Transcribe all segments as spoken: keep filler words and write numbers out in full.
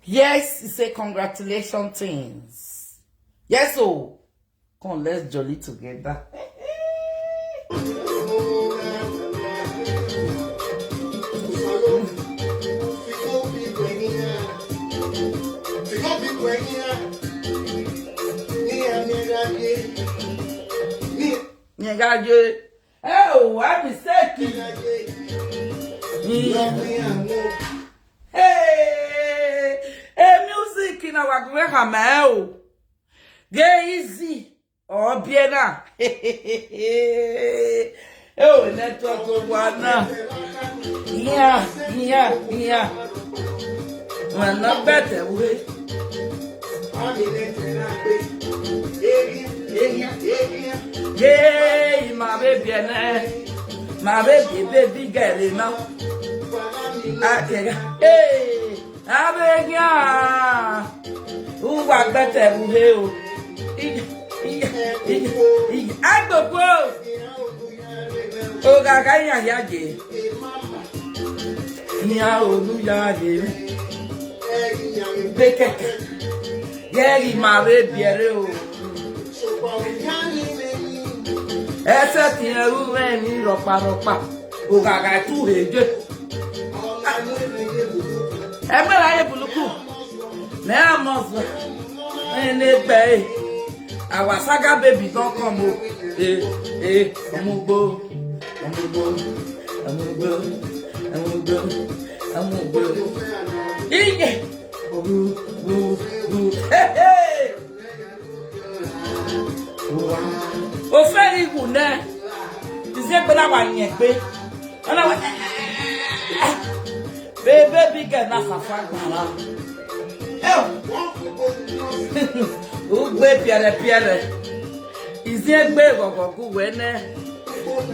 Yes, he say congratulations things. Yes, so come, let's jolly together. Nyegaje. Oh, I be sick. Hey, hey, music in our Graham. Oh, get easy. Oh, bien. Oh, network one. Yeah, yeah, yeah. Well, not better way. Hey, my baby, and I, my baby, baby girl, you know. I can, hey, I beg ya. Who was better? Who? I go go. Ogaga ya ya je. Ni a onu ya je. Bekeke. Yeri ma we biere o. Ese ti eru we ni ropa ropa. Ogaga tu heje. Emela ye buluku. Na ya must. Ene gbe. Our saga baby don come o. Eh, eh, omugbo, omugbo, omugbo, omugbo, omugbo. Ije. Wu, wu, wu. Hey, hey. Ofe iwu ne. Ize gbe na wa yen gbe. Ona wa. Baby, big girl na fafa gbara. Ugbe piere piere. Izie gbe gogo gu wene.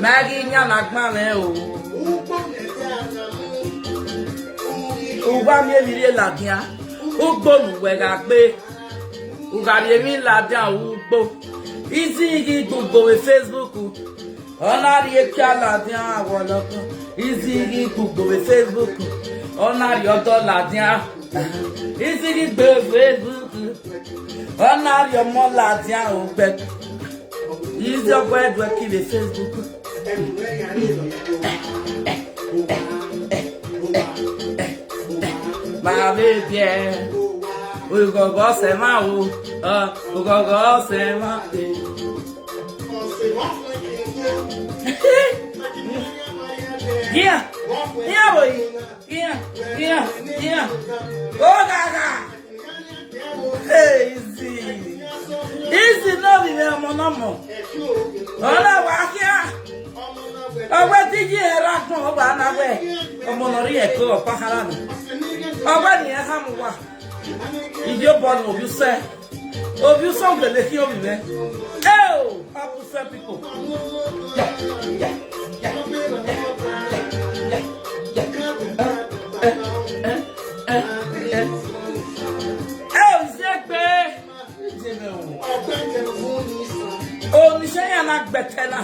Magi nya na gbare o. Uwa mi evire ladia. Ugbo nu we ga gbe. Ugari emi ladia ugbo. Izi igi gbogbo we Facebook. Ọ̀nà rí etí aládìá àwọ̀lọ́kàn. Ìzìrí gbogbo Facebook. Ọ̀nà rí ọ̀dọ́ ládìá. Ìzìrí gbé Facebook. Ọ̀nà rí ọmọ ládìá ògbẹ́. Ìzì ọgbọ́ ẹ̀dùn ẹ̀kí lè Facebook. My baby, eh. Ogogo se ma o. Uh, ogogo se ma. Eh. Yeah. Yeah, boy. Yeah. Yeah. Yeah. Oh, Gaga. Hey, easy. Easy, no be me, ọmọ, no more. Ọ̀nà wà kíá. Ọwọ́ tí yí ẹ̀rọ kan, ọba anáwẹ̀. Ọmọ náà rí ẹ̀kọ́ ọ̀pá hara nù. Ọwọ́ ni ẹ há mu wá. Ìdí ó bọ̀ nù òbí sẹ́. Òbí sọ̀gbẹ̀lẹ̀ kí omi rẹ̀. Ẹ o, happy fair people. Yeah, yeah, yeah, yeah, yeah, yeah, yeah. Eh, eh, eh, eh. Ẹ o, Ìzẹ́gbẹ́. Oníṣẹ́ yẹn na gbẹ̀tẹ̀ na.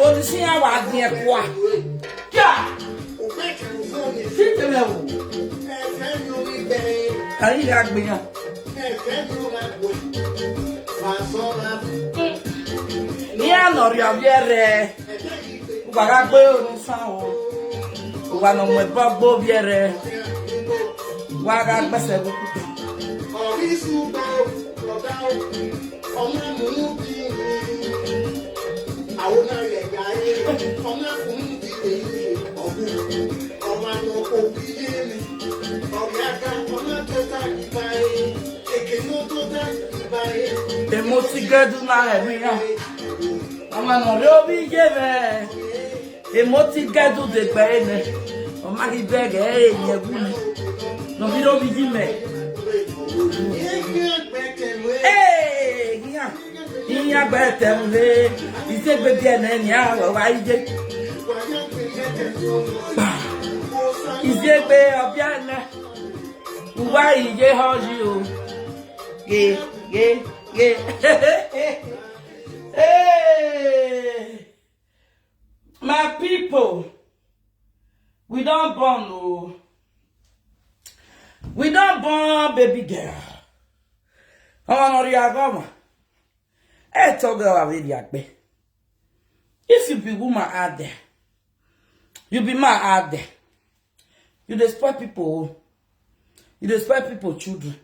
Oníṣẹ́ yẹn wà á di ẹ̀kọ́ à. Kíá. Kí tẹ̀lé o. Kàyí ya gbìyàn. Ní àná rí ọ̀bí ẹ̀rẹ̀. Wàrà gbé oníṣàn o. Wà nà mọ̀ ẹ̀bọ́ gbó bí ẹ̀rẹ̀. Wàrà gbẹ̀sẹ̀ gbó. Ọ̀rísùn gbọ́, ọ̀gá o. Ọmọ mò ń bí mi. Àwọn náà yẹ ká yé. Ọmọ kò ń bí èyí. Ọ̀gbìn. Ọmọ àná kò bí yé mi. Ọ̀rẹ́ àga, ọmọ tó dá ìgbà yé. Èké ló tó dá ìgbà yé. Èmo ti gẹ́dú náà ẹ̀mí náà. Ọmọ náà ló bí yé mẹ́. Èmo ti gẹ́dú dègbà yé mẹ́. Ọmọ kì í bẹ́ẹ̀ gẹ́ ẹ̀ yẹ wú mi. Nà mí ló bí yí mẹ́. Ee, yíyan. Yíyan gbẹ tẹ̀mú lé. Ìṣègbè bí ẹ̀nà ẹ̀ ní àwọ̀ wá yé. Ìṣègbè ọ̀bí ẹ̀nà. Wá ìyé hàn yìí o. Yé, yé, yé. Hey, my people, we don born o. We don born baby girl. Ọmọ náà rí agọ́mọ. Ẹ tọ́gọ̀ wà wí di àgbẹ̀. If you be woman out there, you be man out there, you dey spoil people home. You dey spoil people children.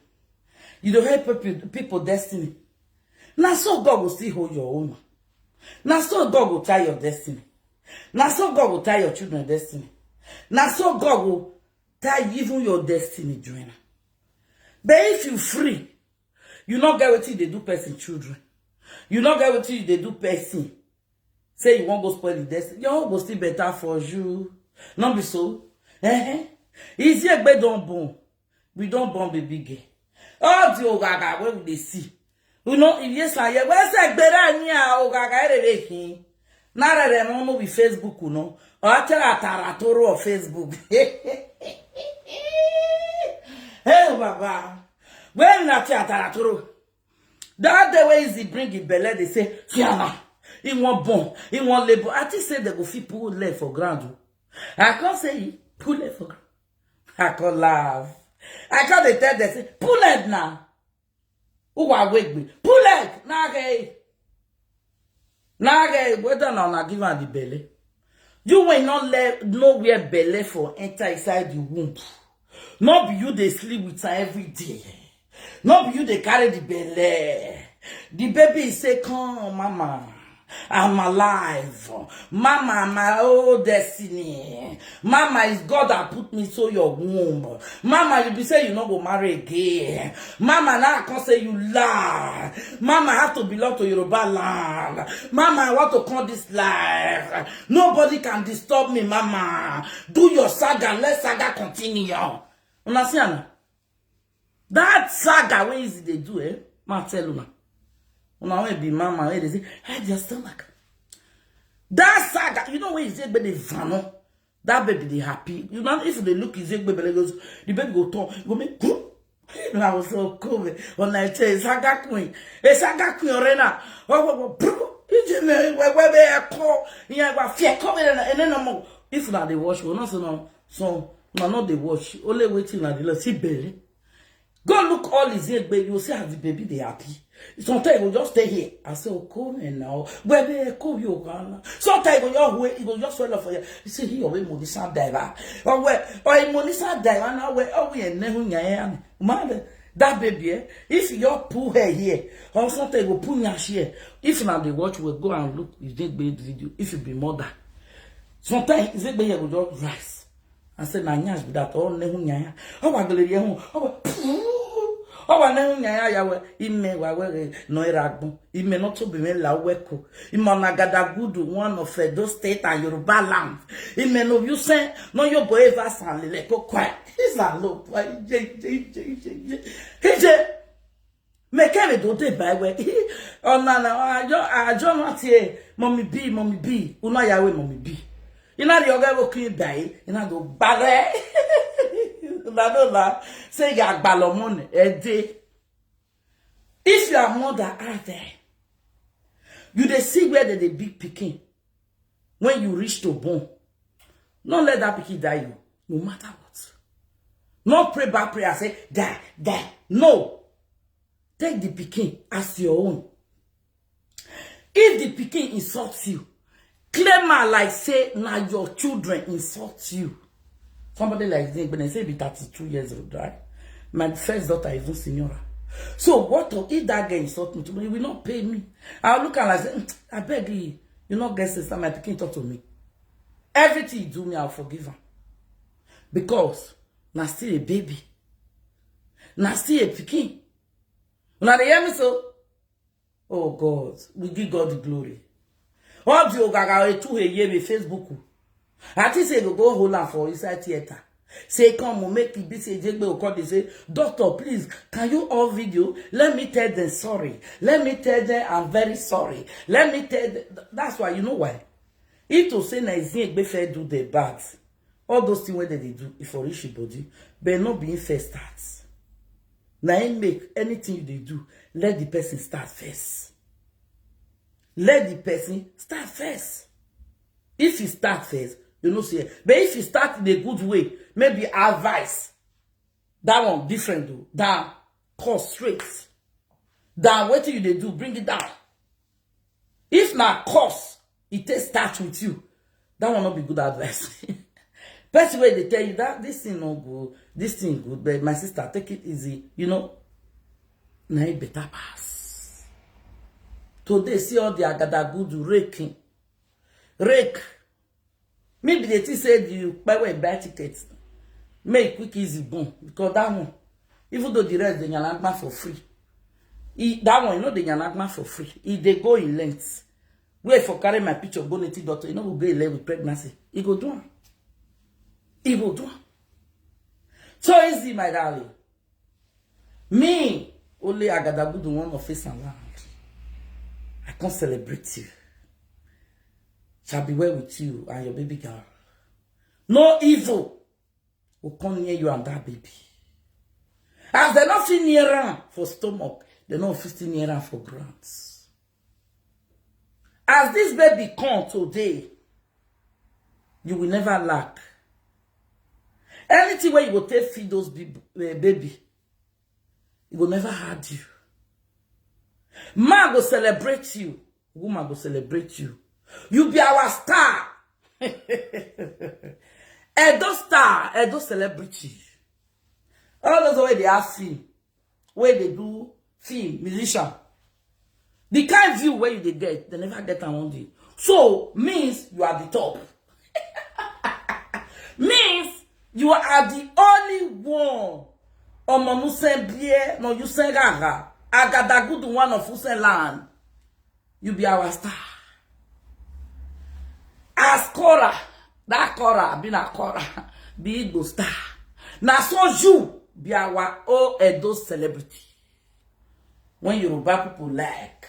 You dey help people, people destiny. Na so God go still hold your own. Na so God go tie your destiny. Na so God go tie your children destiny. Na so God go tie even your destiny join am. But if you free, you no get wetin you dey do person children. You no get wetin you dey do person. Say you wan go spoil the destiny. Your own go still better for you. No be so? Eh? Easy egbe don born. We don born baby girl. All the ogaga wey we dey see. You know, if yes and yes, wey say gbere ni a ogaga erere hin. Na rere mo no be Facebook no. O tell atara toro of Facebook. Hey baba. When na tell atara toro. That day wey Easy bring him belle, they say, Fiana, he wan born, he wan labor. I think say they go fit put leg for ground o. I come say, he put leg for ground. I come laugh. I come dey tell them say, pull leg now. Who are wake me? Pull leg. Now okay. Now okay. Whether na una give am the belle. You wey no let nowhere belle for enter inside the womb. No be you dey sleep with her every day. No be you dey carry the belle. The baby say, come, mama. I'm alive. Mama, my own destiny. Mama, is God that put me so your womb. Mama, you be say you no go marry again. Mama, now I come say you lie. Mama, I have to belong to Yoruba land. Mama, I want to come this life. Nobody can disturb me, mama. Do your saga. Let saga continue. Una see am? That saga wey Easy dey do, eh? Ma tell una. Una wey be mama, wey dey say, "Hide your stomach." That saga, you know when you say baby vano, that baby dey happy. You know if you dey look, you say baby goes, the baby go turn, go make. Una was so cool. When I say saga queen, a saga queen arena. Oh, oh, oh, bro. You just know where where they are call. Yeah, where fear come in and then no more. If una dey watch, we no say no. So una no dey watch. Only wetin una dey look. See belle. Go look all his head, baby. You see as the baby dey happy. Sometimes he go just stay here. I say, oh, come in now. Where they call you, Ghana? Sometimes he go just wait, he go just swell up for you. You see, he always money sound diver. Or where, or he money sound diver now. Where, oh, we are never nyan. Man, that baby, eh? If you just pull her here, or something go pull your here. If una dey watch, we go and look. You dey make video. If you be mother, sometimes you say, baby, go just rise. I say, na nyash be that. Oh, nehu nyaya. Oh, wa gele yehu. Oh, wa. Oh, wa nehu nyaya ya we. Ime wa we no iragbon. Ime no to be me la we ko. Ime na gada gudu one of Edo State and Yoruba land. Ime no you say no your boy ever san le ko kwa. Is a low. Ije, ije, ije, ije, ije. Ije. Mekere do dey by way. Oh, na, na, I just, I just want to hear, Mommy B, Mommy B. Una ya we, Mommy B. Ina the other working die. Ina do bare. Na no na. Say ya gbalo money. E dey. If you are mother out there, you dey see where they dey big pikin. When you reach to born, no let that pikin die you. No matter what. No pray bad prayer. Say, die, die. No. Take the pikin as your own. If the pikin insults you, claim am like say na your children insult you. Somebody like this, when I say be thirty-two years old, right? My first daughter, even senior. So what if that girl insult me tomorrow? He will not pay me. I'll look at her and say, "Mm, I beg you, you not get sister, my pikin talk to me." Everything you do me, I'll forgive him. Because na still a baby. Na still a pikin. Una dey hear me so? Oh God, we give God the glory. All the ogaga e too e ye me Facebook. I think say go go hold am for inside theater. Say come o, make e be say Jegbe o call dey say, "Doctor, please, can you off video? Let me tell them sorry. Let me tell them I'm very sorry. Let me tell them." That's why, you know why? If to say na Ezin Egbe fair do the bad, all those things wey dem dey do, e for reach e body, but no be im first start. Na im make anything you dey do, let the person start first. Let the person start first. If you start first, you know say, but if you start in a good way, maybe advice, That one different though. Down. Curse straight. Down. Wetin you dey do, bring it down. If na curse, it take start with you. That one no be good advice. Person wey dey tell you that this thing no good, this thing good, but my sister, take it easy. You know, na it better pass. Today, see all the agadagudu raking. Rake. Me be the thing say the kpewe buy ticket. Make quick easy boom. Because that one, even though the rest dey yanagba for free, e, that one, you know, dey yanagba for free. E dey go in length. Wait for carry my picture, go native doctor. You know, we go in length with pregnancy. E go do am. E go do am. So easy, my darling. Me, only agadagudu one of face and land. I can't celebrate you. Shall be well with you and your baby girl. No evil will come near you and that baby. As they not fit near am for stomach, they not fit still near am for ground. As this baby come today, you will never lack. Anything where you go take feed those bib- eh, baby, it will never hard you. Man go celebrate you. Woman go celebrate you. You be our star. Edo star, Edo celebrity. All those wey dey ask film, wey dey do film, musician. The kind view wey you dey get, they never get am one day. So, means you are the top. Means you are the only one. Omo nusen bie, no yusen gaga. Agadagudu one of Usen land. You be our star. As Cora, that Cora, be na Cora, be Igbo star. Na so you be our own Edo celebrity. When Yoruba people like,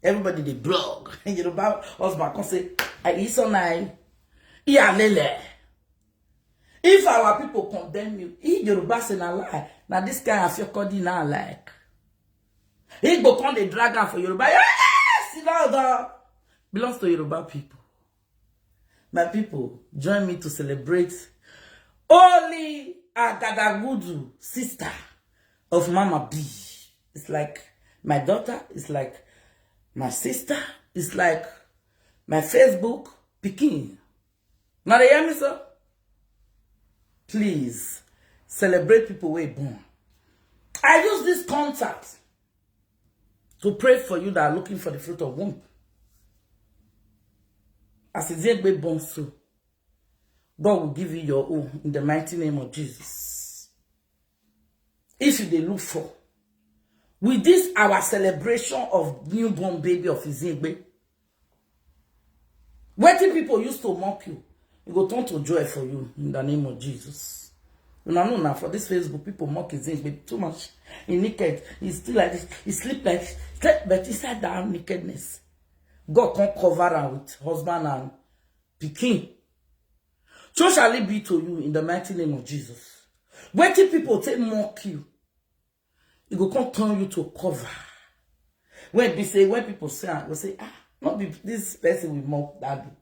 everybody dey blog. Yoruba husband come say, "Ah, it's so nice. Iyalele." If our people condemn you, if Yoruba say na lie, na this kind of your coding na like. Igbo come dey drag am for Yoruba. Yes, you know that belongs to Yoruba people. My people, join me to celebrate Holy Agadagudu, sister of Mama B. It's like my daughter, it's like my sister, it's like my Facebook pikin. Now they hear me so? Please celebrate people wey born. I use this contact to pray for you that are looking for the fruit of womb. As Eziegbe born so, God will give you your own in the mighty name of Jesus. If you dey look for, with this our celebration of newborn baby of Eziegbe, wetin people used to mock you, e go turn to joy for you in the name of Jesus. Una know now for this Facebook, people mock Eziegbe too much. He naked, he still like this, he sleep like this, sleep, but inside that nakedness, God come cover am with husband and pikin. So shall it be to you in the mighty name of Jesus. Wetin people take mock you, e go come turn you to cover. When be say, when people say, I go say, "Ah, not be this person we mock that day."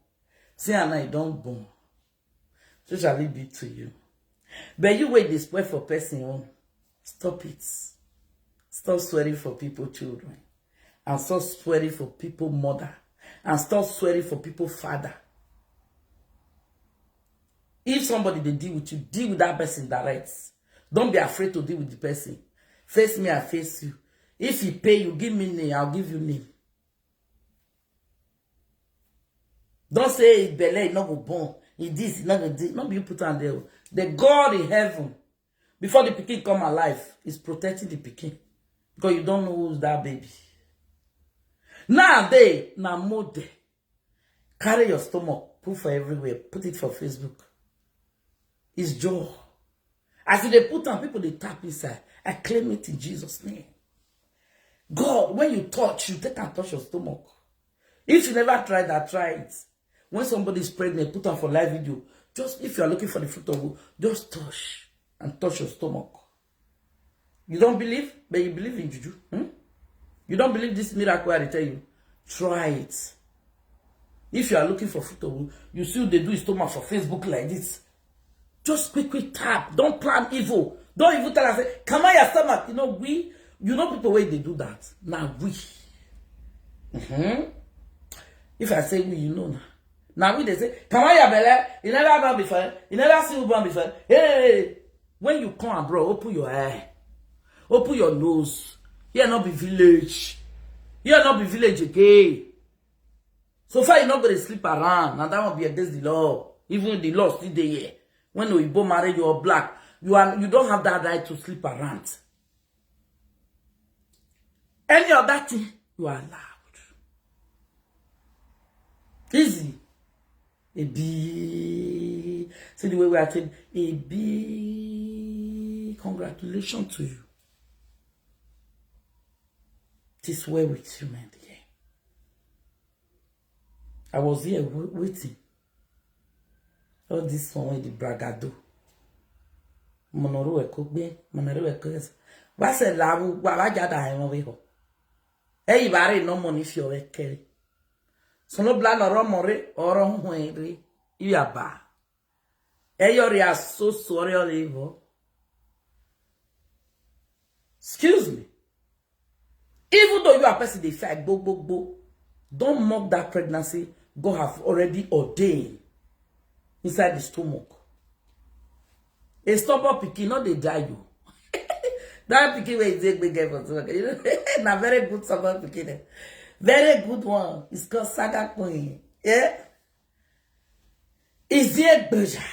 See, and I don't born. So shall it be to you. But you wait this spoil for person own. Stop it. Stop swearing for people children. And stop swearing for people mother. And stop swearing for people father. If somebody dey deal with you, deal with that person direct. Don't be afraid to deal with the person. Face me, I face you. If he pay you, give me name, I'll give you name. Don't say belle, e no go born. He this, he no go this. No be you put am there. The God in heaven, before the pikin come alive, is protecting the pikin. Because you don't know who's that baby. Nowadays, na mode. Carry your stomach, put for everywhere, put it for Facebook. It's joy. As you dey put am, people dey tap inside. I claim it in Jesus' name. God, when you touch, you take and touch your stomach. If you never tried that, try it. When somebody is pregnant, put am for live video. Just if you are looking for the fruit of womb, just touch and touch your stomach. You don't believe, but you believe in juju. Hmm? You don't believe this miracle I dey tell you? Try it. If you are looking for fruit of womb, you see who dey do his stomach for Facebook like this. Just quick, quick tap. Don't plan evil. Don't even tell us say, "Come on, your stomach." You know, we, you know, people wey dey do that. Now we. Mm-hmm. If I say we, you know now. Now we dey say, "Come on, your belly." You never born before. You never see who born before. Hey, when you come abroad, open your eye, open your nose. Here not be village. Here not be village again. So far, you're not going to sleep around. Now that one be against the law. Even the law still dey here. When Oyibo marry you or black, you are, you don't have that right to sleep around. Any other thing, you are allowed. Easy. A big, see the way we are saying, a big congratulations to you. This way with you, my dear. I was here wa-, waiting. All this one wey the bragado. Monoru eko gbe, monoru eko yes. Wa se lawu, wa, wa jada e mo we ho. E ibare no mo ni fi o we kere. Sono bla no ro mo re, oro hun e re. Iya ba. E yo re aso so re o le vo. Excuse me. Even though you are person dey fight, go, go, go, don't mock that pregnancy God have already ordained inside the stomach. A stubborn pikin, not dey die you. That pikin wey dey big girl for stomach, you know, na very good stubborn pikin. Eh. Very good one. It's called saga queen. Yeah? Is it Gbeja?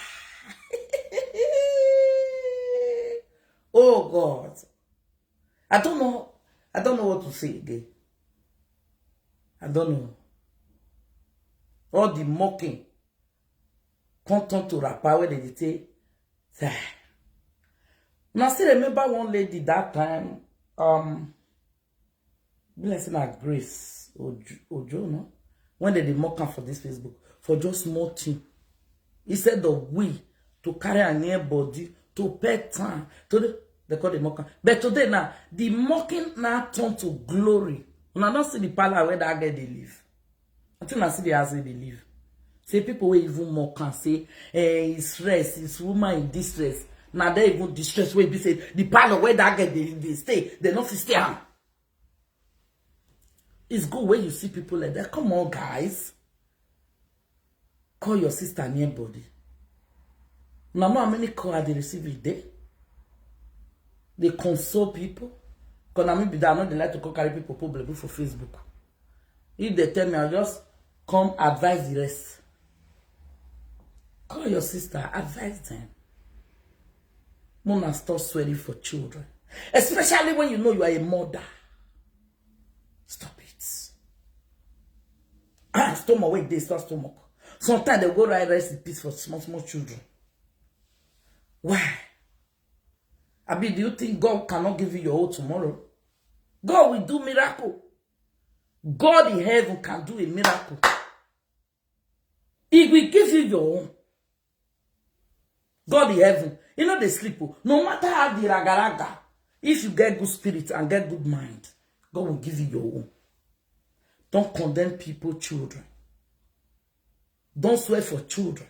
Oh God. I don't know. I don't know what to say again. I don't know. All the mocking come turn to rapper wey dey dey say, "Sir." Now, I still remember one lady that time, um, blessing her Grace Ojo, Ojo, no? When they dey mock am for this Facebook, for just small thing. Instead of we to carry am near body, to pet am, to the, they call the mock am. But today now, the mocking now turn to glory. Una don see the palace where that girl dey live. I think I see the house where they live. Say people wey even mock am say, eh, it's stress, it's woman in distress. Now they even distress wey be say the palace where that girl dey, dey stay, they no fit stay am. It's good when you see people like that. Come on, guys. Call your sister near body. Now, know how many call I dey receive a day? They console people. Because I mean, be that I know they like to call carry people problem for Facebook. If they tell me, I'll just come advise the rest. Call your sister, advise them. Mona, stop swearing for children. Especially when you know you are a mother. Stop it. Ah, stomach wey dey start stomach. Sometimes they go write rest in peace for small, small children. Why? Abi, do you think God cannot give you your own tomorrow? God will do miracle. God in heaven can do a miracle. He will give you your own. God in heaven, he no dey sleep o. No matter how the ragaraga, if you get good spirit and get good mind, God will give you your own. Don't condemn people children. Don't swear for children.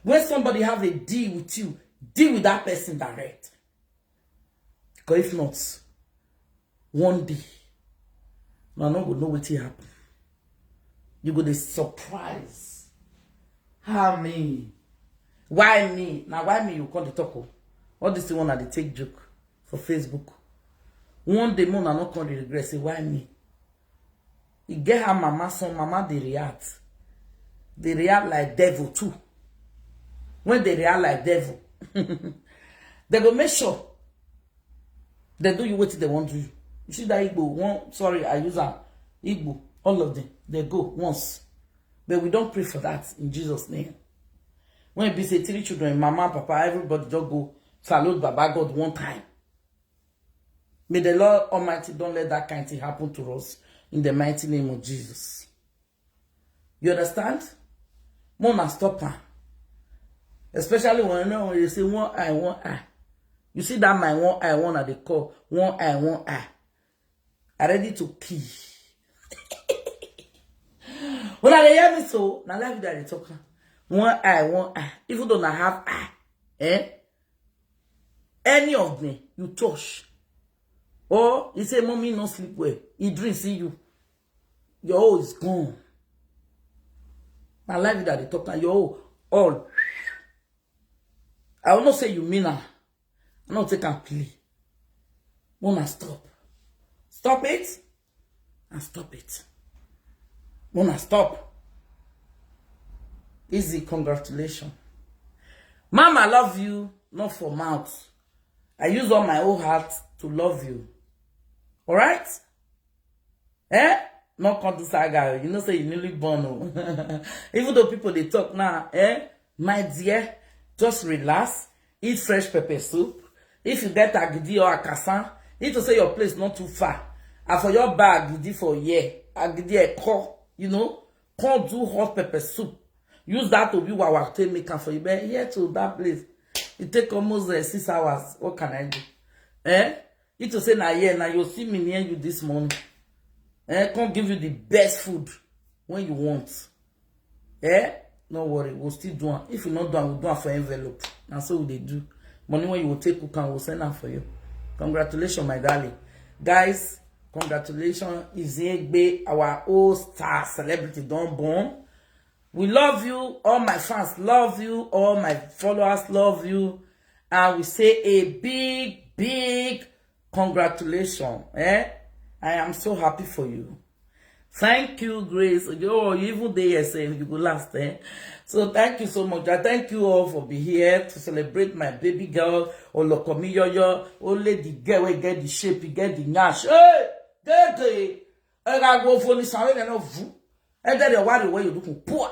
When somebody have a deal with you, deal with that person direct. Because if not, one day, una no go know wetin happen. You go dey surprise. How me? Why me? Now why me you come dey talk o? All this thing una dey take joke for Facebook. One day, more una no come dey regret say, "Why me?" E get how mama, some mama dey react. They react like devil too. When they react like devil, they go make sure they do you wetin they want do you. You see that Igbo one, sorry, I use am. Igbo, all of them, they go once. But we don't pray for that in Jesus' name. When we say three children, mama, papa, everybody just go salute Baba God one time. May the Lord Almighty don't let that kind thing happen to us in the mighty name of Jesus. You understand? Mona, stop am. Especially when, you know, when you say one eye, one eye. You see that my one eye, one at the call, one eye, one eye. I ready to kill. When I hear me so, now like that they talk. One eye, one eye. Even though I have eye, eh? Any of them you touch, or he say, "Mommy no sleep well," he dream see you, your own is gone. Na life that dey talk, na your own all. I will not say you mean am. I no take am play. Una stop. Stop it and stop it. Una stop. Easy, congratulations. Mama love you, not for mouth. I use all my whole heart to love you. All right? Eh? No come do saga. You know say you newly born. Oh. Even though people they talk now, eh? My dear, just relax. Eat fresh pepper soup. If you get agidi or akasan, need to say your place not too far. And for your bag, agidi for here, agidi a call, you know, can't do hot pepper soup. Use that to be wawa take make am for you. But here to that place, it take almost uh, six hours. What can I do? Eh? It to say na here, now you see me near you this morning. Eh? Can't give you the best food when you want. Eh? No worry, we'll still do am. If you not do am, we'll do am for envelope. And so they do. Money when you will take cook and we'll send am for you. Congratulations, my darling. Guys, congratulations. Iziegbe, our old star celebrity, don't born. We love you. All my fans love you. All my followers love you. And we say a big, big congratulations. Eh? I am so happy for you. Thank you, Grace. Yo, you even dey here sef, you go last, eh? So thank you so much. I thank you all for being here to celebrate my baby girl, Olokomi Yoyo. Only the girl wey get the shape, e get the nyash. Hey, gege. Ega go for the sound, no vu. And then the worry where you looking poor.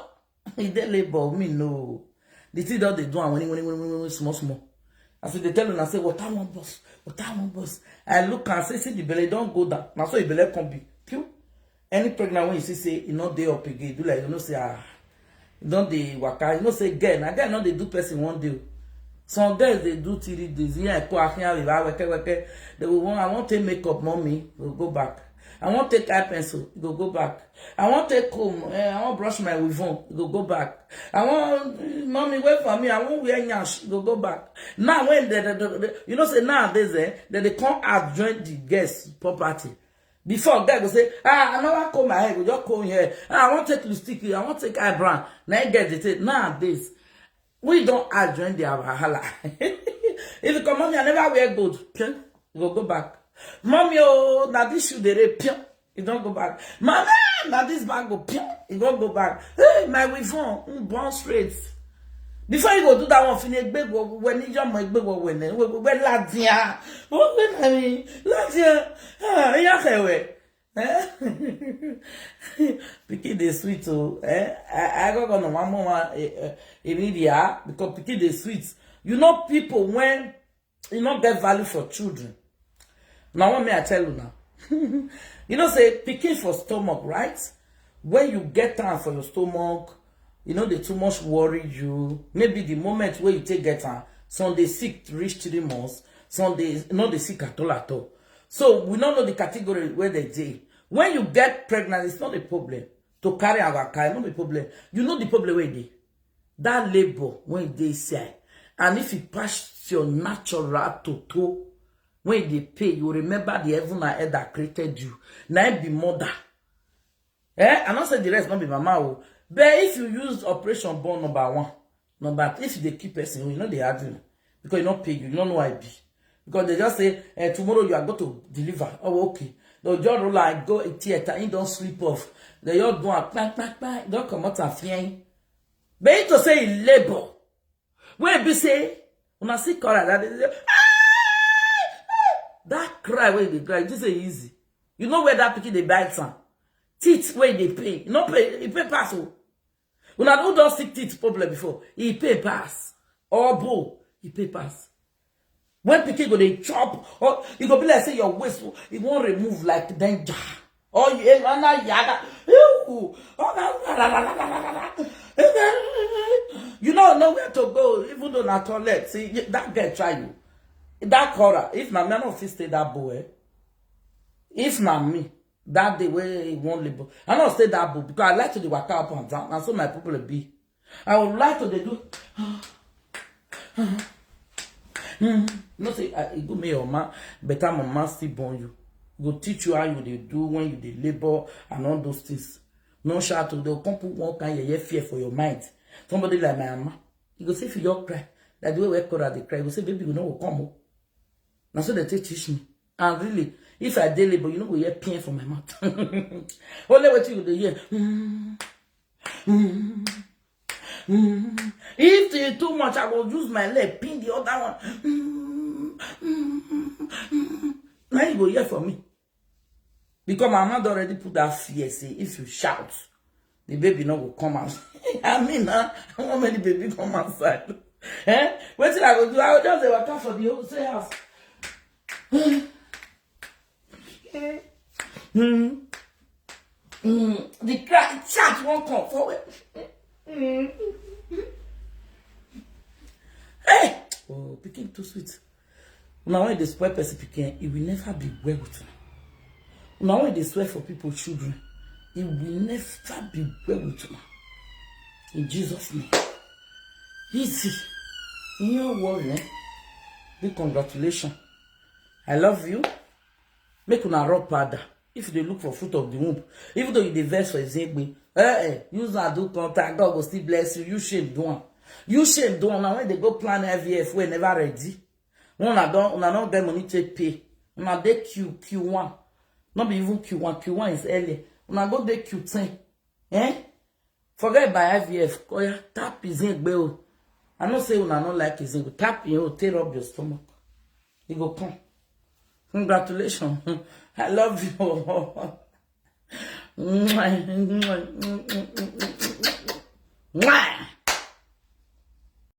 E dey labor, me no. The thing don dey do am when, when, when, when, when, small, small. As they tell una say, "Water one bus, water one bus." I look and say, "See the belly don't go down." Now so the belly can be. Pew. Any pregnant when you see say e not dey up again, do like you know say, ah, e don dey waka. You know say girl, na girl no dey do person one day. Some girls dey do three days. Yeah, I call Akin Abiba, weke, weke. They will want, "I want to make up, mommy." We'll go back. "I want take eye pencil." Go, go back. "I want take comb. Eh, I want brush my weave on." Go, go back. "I want, mommy, wait for me. I want wear nyash." Go, go back. Now when they, they, they, they- you know say nowadays, eh, they, they can't adjoin the guest property. Before, guy go say, "Ah, I never comb my hair. Go just comb here. Ah, I want take lipstick. I want take eyebrow." Now you get the thing. Nowadays, we don't adjoin the wahala. If you come, "Mommy, I never wear gold." Pion, you go, go back. "Mommy, oh, now this shoe they rape." Pion, you don't go back. "Mommy, now this bag go." Pion, you go, go back. "Hey, my weave on, mm, born straight." Before you go do that one, finish big when you jump my big one when when ladia. What when I mean ladia? Ah, yeah, eh? Pikin dey sweet, oh, eh? I, I go go no one more one, eh, eh, immediate because pikin dey sweet. You know people when you not get value for children. Now what may I tell you now? You know say pikin for stomach, right? When you get time for your stomach, you know they too much worry you. Maybe the moment where you take get time, some they sick reach three months, some they not they sick at all at all. So we don't know the category where they dey. When you get pregnant, it's not a problem. To carry our car, not a problem. You know the problem where they. That labor when they say, and if you pass your natural to toe, when they pay, you remember the heaven and earth that created you. Now be mother. Eh? I not say the rest not be mama. Oh. But if you use operation born number one, number if they keep person, you know they argue because you not pay you, you don't know I be. Because they just say, eh, "Tomorrow you are going to deliver." Oh, okay. They'll just roll and go a theater, he don't sleep off. They all go and bang, bang, bang, don't come out and fear. But it to say in labor. When be say, when I see call like that, they say, "Ah!" That cry when they cry, this is easy. You know where that pikin they bite some teeth where they pay. You know pay, it pay pass. Oh. When I don't see teeth problem before, he pay pass. Or bo, he pay pass. When pikin go they chop, or you go be like say your waist, it won't remove like danger. Or you eh, na yaga. Ew. Oh, na, na, na. You don't know where to go, even though na toilet. See, y- that girl try you. That Cora, if na me, I no fit stay that boy. If na me, that day where he won't labor, I no stay that boy because I like to dey waka up and down. And so my people be. I would like to dey do. Mm, You know say, ah, e good make your mama, better mama still born you. Go teach you how you dey do when you dey labor and all those things. No shout o, dem come put one kind yeye fear for your mind. Somebody like my mama, you go see if you just cry, like the way we call her dey cry, you go say, "Baby, we no go come o." Na so dem take teach me. And really, if I dey labor, you no go hear pain for my mouth. Only wetin you dey hear. Mm, mm, mm. If e too much, I go use my leg pin the other one. Mm, mm, mm, mm. Na you go hear for me. Because my mama don already put that fear, say if you shout, the baby no go come out. I mean, na, I want make the baby come outside. Eh? Wetin I go do? I go just dey waka for the whole same house. Mm. Mm. The cry, chat won't come forward. Mm. Hey! Oh, pikin too sweet. Now when they spoil person pikin, it will never be well with you. Now when they swear for people children, it will never be well with you. In Jesus' name. Easy. You know what, eh? Big congratulations. I love you. Make una rub powder. If you dey look for fruit of the womb, even though you dey vex for Ezegbe, eh, eh, use am do contact, God go still bless you. You shame do am. You shame do am. Now when they go plan I V F, we never ready. When una don, una don get money take pay. Una dey Q, Q one. Not be even Q one. Q one is early. Una go dey Q ten. Eh? Forget by I V F. Oya, tap Ezegbe o. I know say una no like Ezegbe. Tap him o, take rub your stomach. E go come. Congratulations. I love you. Mwah.